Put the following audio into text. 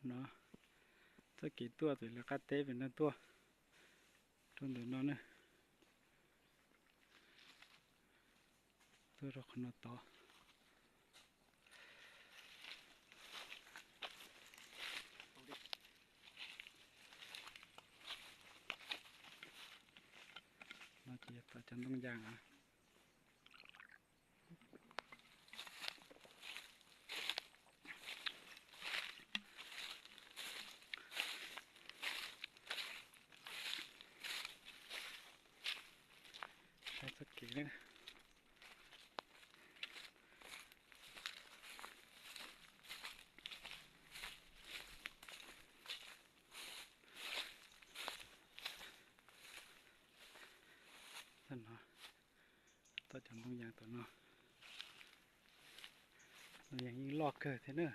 No, txoj kev tuaj txawm lawv qab teb pem no tuaj rau ntawm no na, tuaj rau qhov no tod. No ces yog tom cov ntoo yas. Saib txoj kev na. Tom no, tom cov ntoo yas tom no, ntoo yas yeej loj kawg thiab na.